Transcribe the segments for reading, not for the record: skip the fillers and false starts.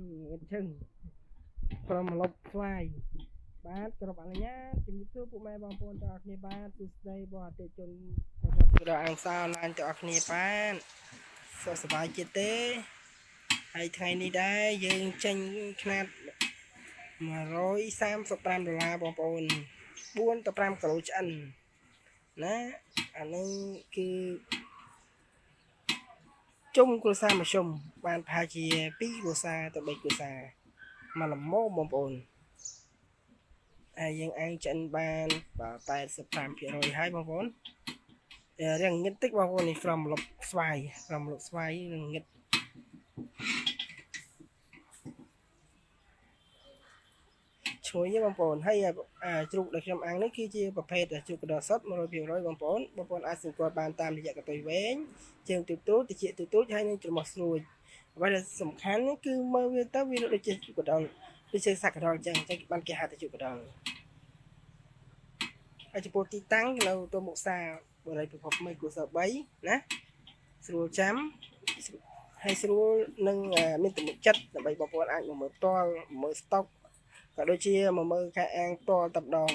ងឹតឈឹងក្រុមលុបស្វាយបាទក្រុមអនុញ្ញាតជំរាបសួរពុកម៉ែបងប្អូនទាំងអស់គ្នាបាទសួស្តីបងអតិថិជនរបស់ជដល់អាំងសាអនឡាញទាំងអស់គ្នាបាទសុខសប្បាយចិត្តទេហើយថ្ងៃនេះដែរយើងចេញខ្នាត135ដុល្លារបងប្អូន4ទៅ5គីឡូឆ្អិនណាអានេះគឺជុំគ្រួសារមធ្យមបានប្រហែលជា2គ្រួសារទៅ3គ្រួសារមកល្មមបងប្អូនហើយយើងអាំងឆ្អិនបានបាទ85%ហើយបងប្អូនរៀងងឹតតិចបងប្អូននេះក្រុមលុបស្វាយក្រុមលុបស្វាយនឹងងឹតឈ្ងុយទេបងប្អូនហើយជ្រូកដែលខ្ញុំអាំងនេះគឺជាប្រភេទជ្រូកកណ្ដុរសុទ្ធ100%បងប្អូនបងប្អូនអាចសម្គាល់បានតាមរយៈកតុយវែងជើងទូទូតិចទូទូហើយនឹងច្រមុះស្រួចអ្វីដែលសំខាន់គឺមើលវាទៅវាដូចជាជ្រូកកណ្ដុរដូចជាសាក់កណ្ដុរអញ្ចឹងបានគេហៅថាជ្រូកកណ្ដុរហើយចំពោះទីតាំងនៅទល់មុខផ្សារបរិយពិភពថ្មីគូស3ណាស្រួលចាំហើយស្រួលនឹងមានទំនុកចិត្តដើម្បីបងប្អូនអាចមកមើលផ្ទាល់មើលស្តុកក៏ដូចជាមកមើលការអាងផ្ទាល់តែម្ដង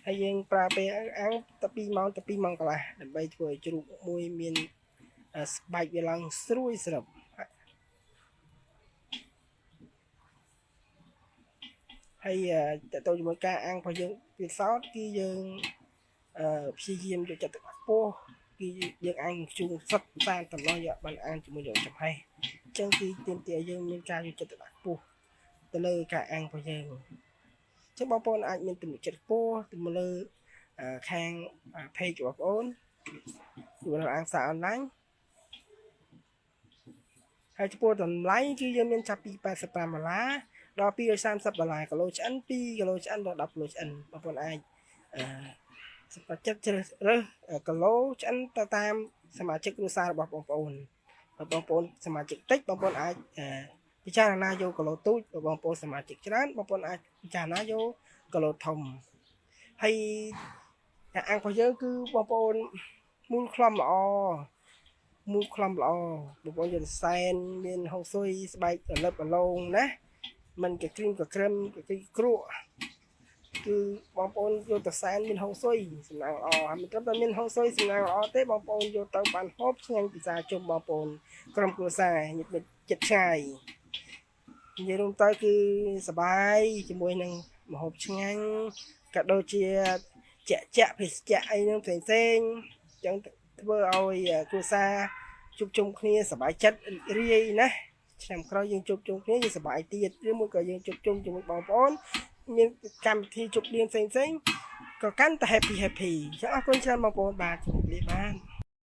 ហើយយើងប្រើពេលអាំងតែ2ម៉ោងទៅ2ម៉ោងកន្លះដើម្បីធ្វើឲ្យជ្រូកមួយមានស្បែកវាឡើងស្រួយស្រាប់ហើយតទៅជាមួយការអាំងរបស់យើងវាសោតគឺយើងព្យាយាមយកចិត្តទុកដាក់ខ្ពស់គឺយើងអាំងជូរសុទ្ធសានតំណយកបានអាំងជាមួយយកចំហេះអញ្ចឹងគឺទាមទារយើងមានការយកចិត្តទុកដាក់ខ្ពស់ទៅលើការអាំងរបស់យើងអញ្ចឹងបងប្អូនអាចមានទំនុកចិត្តខ្ពស់ទៅលើខាង page របស់បងប្អូនសម្រាប់អាំងសាអនឡាញហើយចំពោះតម្លៃគឺយើងមានចាប់ពី85ដុល្លារដល់230ដុល្លារគីឡូឆ្អិន2គីឡូឆ្អិនដល់10គីឡូឆ្អិនបងប្អូនអាចសម្រាប់ចិត្តជ្រើសរើសគីឡូឆ្អិនទៅតាមសមាជិកគ្រួសាររបស់បងប្អូនបើបងប្អូនសមាជិកតិចបងប្អូនអាចពិចារណាយកគីឡូទូចបើបងប្អូនសមាជិកច្រើនបងប្អូនអាចពិចារណាយកគីឡូធំហើយអាំងរបស់យើងគឺបងប្អូនមូលខ្លំល្អមូលខ្លំល្អបងប្អូនយកសែនមានហុងស៊ុយស្បែករលឹបរលោងណាមិនក៏គ្រីមក៏ក្រឹមកគឺគ្រក់គឺបងប្អូនយកទៅសែនមានហុងស៊ុយសំណាងល្អហើយមិនត្រឹមតែមានហុងស៊ុយសំណាងល្អទេបងប្អូនយកទៅបានហូបឆ្ងាញ់ពិសាជុំបងប្អូនក្រុមគ្រួសារញាតិមិត្តចិត្តឆ្ងាយនិយាយរួមទៅគឺសប្បាយជាមួយនឹងម្ហូបឆ្ងាញ់ក៏ដូចជាចាក់ចាក់ភេសជ្ជៈអីហ្នឹងផ្សេងផ្សេងអញ្ចឹងធ្វើឲ្យគ្រួសារជួបជុំគ្នាសប្បាយចិត្តរីករាយណាឆ្នាំក្រោយយើងជួបជុំគ្នាយើងសប្បាយទៀតឬមួយក៏យើងជួបជុំជាមួយបងប្អូនមានកម្មវិធីជប់លៀងផ្សេងផ្សេងក៏កាន់តែ happy happy ចឹងអរគុណច្រើនបងប្អូនបាទជម្រាបលាបាទ។